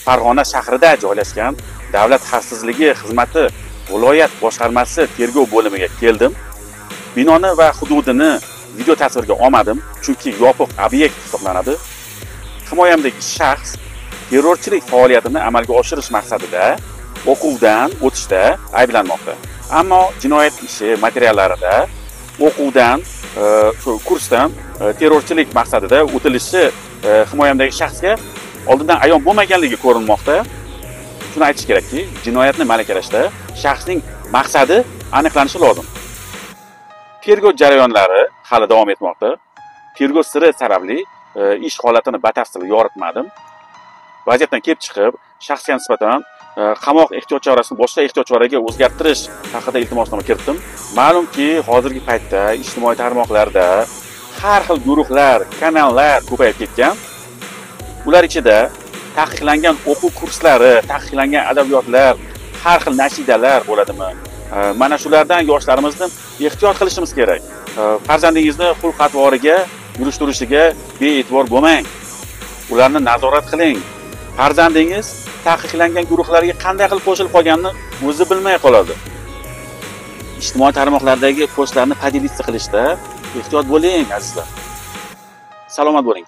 Farg'ona shahrida joylashgan Davlat xavfsizligi xizmati viloyat boshqarmasi tergov bo'limiga keldim. Binoni va hududini video tasvirga olmadim, chunki yopiq obyekt hisoblanadi. Himoyamdagi shaxs terrorchilik faoliyatini amalga oshirish maqsadida o'quvdan o'tishda ayblanmoqda. Ammo jinoyat ishi materiallarida o'quvdan, shu kursdan terrorchilik maqsadida o'tilishi himoyamdagi shaxsga oldindan ayon bo'lmaganligi ko'rinmoqda. Shuni aytish kerakki, jinoyatni malakalashda shaxsning maqsadi aniqlanishi lozim. Tergov jarayonlari hali davom etmoqda. Tergov siri sababli ish holatini batafsil yoritmadim. Vaziyatdan kelib chiqib, shaxsga nisbatan qamoq ehtiyot chorasini boshqa ehtiyot choraga o'zgartirish haqida iltimosnoma kiritdim. Ma'lumki, hozirgi paytda ijtimoiy tarmoqlarda har xil guruhlar, kanallar ko'payib ketgan. Ular ichida taqiqlangan o'quv kurslari, taqiqlangan adabiyotlar, har xil nashidalar bo'ladimi? Mana shulardan yoshlarimizni ehtiyot qilishimiz kerak. Farzandingizni xulq-atvoriga, yurish-turishiga bee'tibor bo'lmang. Ularni nazorat qiling. Farzandingiz taqiqlangan guruhlarga qanday qilib qo'shilib qolganini o'zi bilmay qoladi. Ijtimoiy tarmoqlardagi postlarni поделиться qilishda ehtiyot bo'ling, azizlar. Salomat bo'ling.